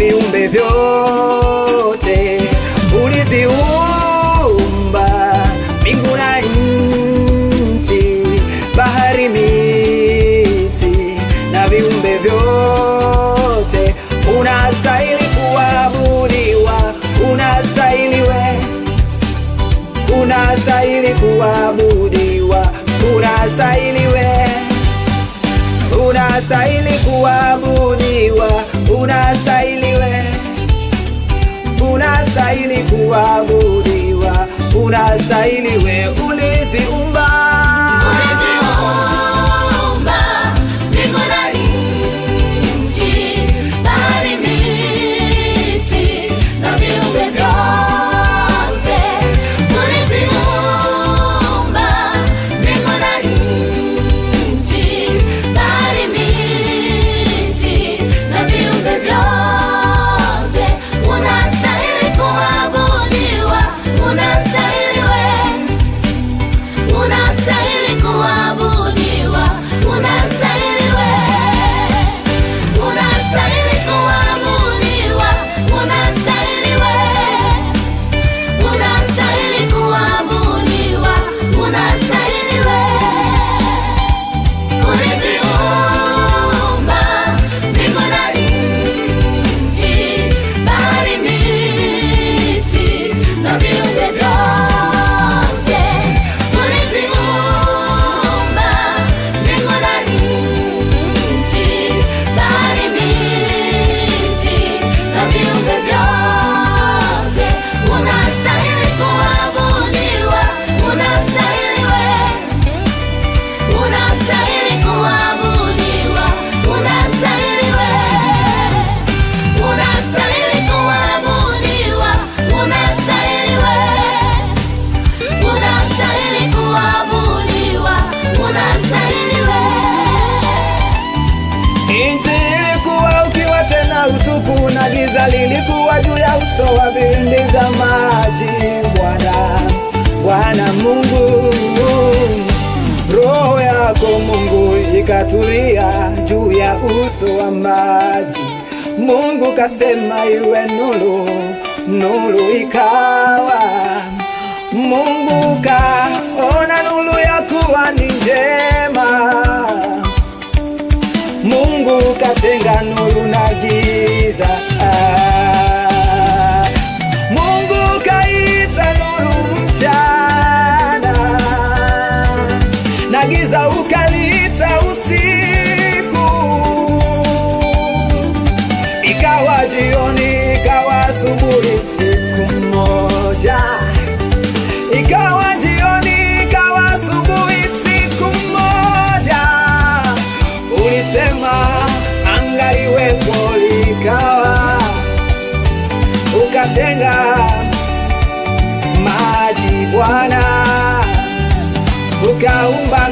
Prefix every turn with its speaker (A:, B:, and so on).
A: viumbe vyote. Uliziumba mbingu na nchi, bahari, miti na viumbe vyote. Unastahili kuabudiwa, unastahili we, unastahili kuabudiwa, unastahili we, unastahili kuabudiwa, unastahili we, unastahili kuabudiwa, unastahili we, uliziumba.
B: Uliziumba mbingu na nchi, bahari, miti na viumbe vyote. Uliziumba mbingu na nchi, bahari, miti na viumbe vyote. Unastahili kuabudiwa, unastahili we, unastahili kuabudiwa, unastahili we, unastahili kuabudiwa, unastahili we, unastahili kuabudiwa, unastahili we. Uliziumba mbingu na nchi, bahari, miti na viumbe vyote. Uliziumba mbingu na nchi, bahari, miti na viumbe vyote. Unastahili kuabudiwa, unastahili we, unastahili kuabudiwa, unastahili we, unastahili kuabudiwa, unastahili we, unastahili kuabudiwa, unastahili we.
A: Nchi ilikuwa ukiwa tena utupu, na giza lilikuwa juu ya uso wa vilindi vya maji. Bwana, Bwana Mungu, roho yako Mungu ikatulia juu ya uso wa maji. Mungu kasema iwe nuru, nuru ikawa. Mungu kaona nuru ya kuwa ni njema. Mungu katenga nuru na giza. Ah. Mungu kaita nuru mchana na giza ukaliita usiku. Ikawa jioni, ikawa asubuhi, siku moja. Ikawa jioni, ikawa asubuhi, siku moja. Ulisema anga liwepo, likawa. Ukatenga maji Bwana, ukaumba